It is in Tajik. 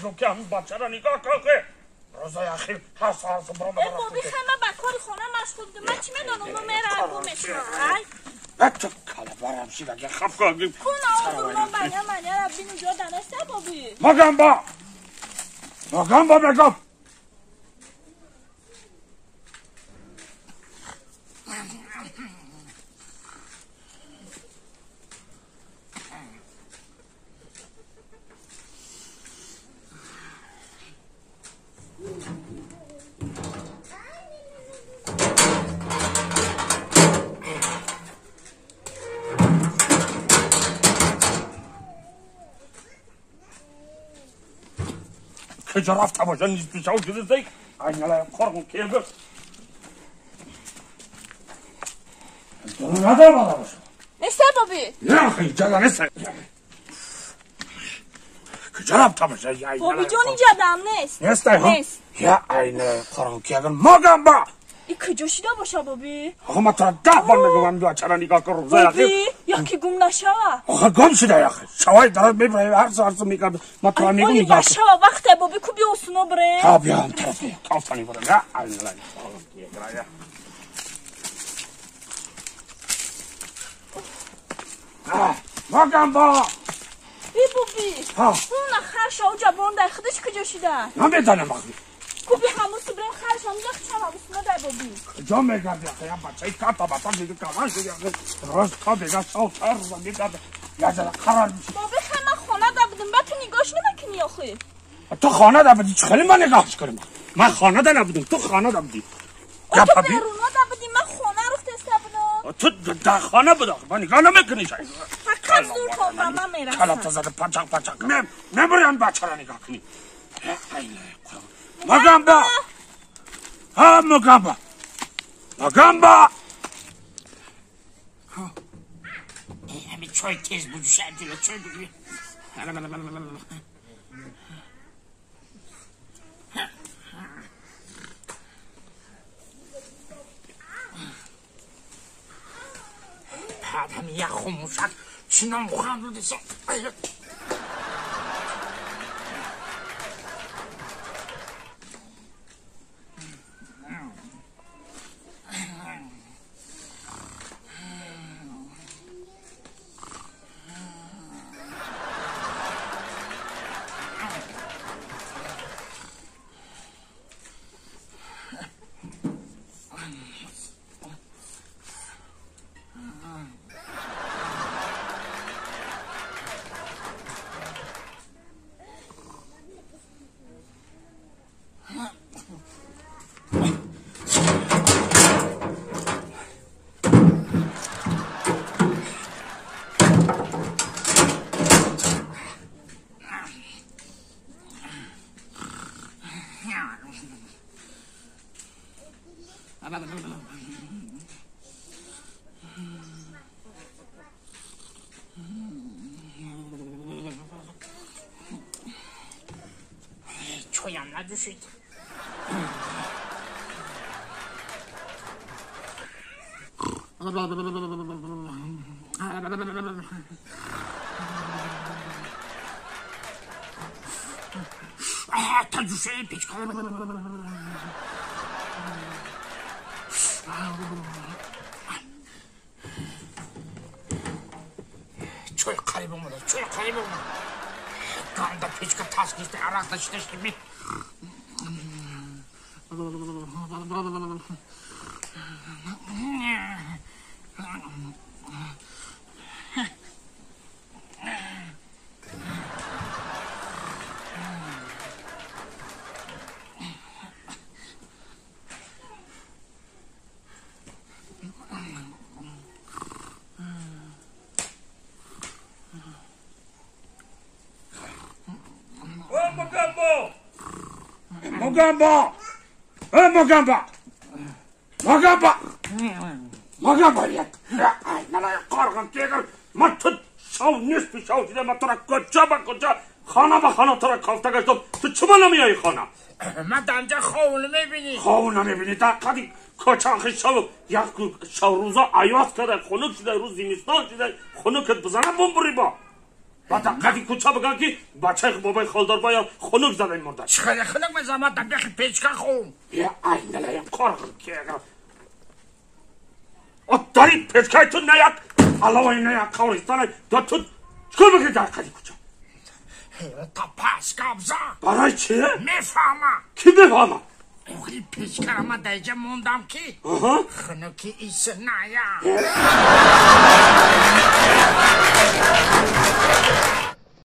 мегӯм ки ҳамин бачаро нигоҳ кун ки рӯзои ахир ҳар соат баром. Боби, хай, ман ба кори хона машғул будам. Ман чӣ медонам, мо меравам, гум мешавам. Ай калабарам шидаги хаф кун. Кун оғурмо баня маняра бину ҷо данеста, боби. Магамба, магамба мегӯм. کجا رفت تماشا نیست پیشاو شده زی اینالا قرقون کیه ندارم آدم باشه. نیست بابی. نه خیلی جدا نیست. کجا رفت تماشا؟ بابی جان، اینجا دم نیست. نیست نیست. یا اینالا قرقون کیه مگم با ای کجا شده باشه بابی؟ آخه من تو را 10 بار میگم بچه را نگاه کن روزای اخیر. بابی، یکی گم نشوه. آخه گم شده یاخه. شوای دارد میبره هر سو هر سو میگم. من تو را میگم نگاه کن. باشه وقته بابی، کو بیا اسونو بره. تا بیام طرف کافتانی برم. یا اینالا مگم با ای بابی، اون خرش اوجا بونده خودش کجا شده؟ نمیدانم آخه. کوبی همون سبرم خرش هم زخ چم همون سبرم در بابی. کجا میگردی آخه؟ یا بچه کارتا بطا دیگه کمان شدی آخه. روز تا بیگه شو سر روز میگرده. یا جدا قرار میشه. بابی خیلی من خانه ده بودم، بعد تو نگاش نمیکنی آخه. تو خانه ده بودی، خیلی من نگاهش کنم. من خانه ده نبودم، تو خانه ده بودی. تو بیرون ده بودی، من خانه رو تسته بودم. تو در خانه بود آخه، من نگاه نمیکنی شاید. فقط زور تا به من میرسم. کلاب زده پچق پچق. نمیرم بچه را نگاه کنی. مگامبا، ها مگامبا، مگامبا. همین چای تیز بود شد چای بگیری. بعد همین یه خموشک چنان خواهم رو دیسم. چایم ندوشید. تا جوشه پیچ چای قریب اومده، چای قریب اومده. گانده پیچ که تاس نیست، عرق داشته می. مگامبا، مگامبا، مگامبا، مگامبا. یا اینالا قارقم کیگل. من تو شو نیست شو دیده. من تو را کجا با کجا خانه با خانه تو را کافته گشتم. تو چما نمیایی خانه؟ من دنجا خونه میبینی. خونه میبینی در قدی کچاخ شو یک شو روزا عیاز کرده خنک شده، روز زمستان شده خنکت بزنه بمبری با. Баъд қади кӯча биган ки бачаи бобои холдорбоя хунук зада мурда. Чӣ хеле хунук мезанам, дар бехи печка хум. Е айналаям қорғин. Дари печкаи ту на як алавай, на як қавристана да ту чикор мекунӣ дар қади кӯча? Та пас гап зан. Барои чи? Мефаҳма. Кӣ мефаҳма? Охи печкара ман дар иҷа мондам ки хунуки ис ная.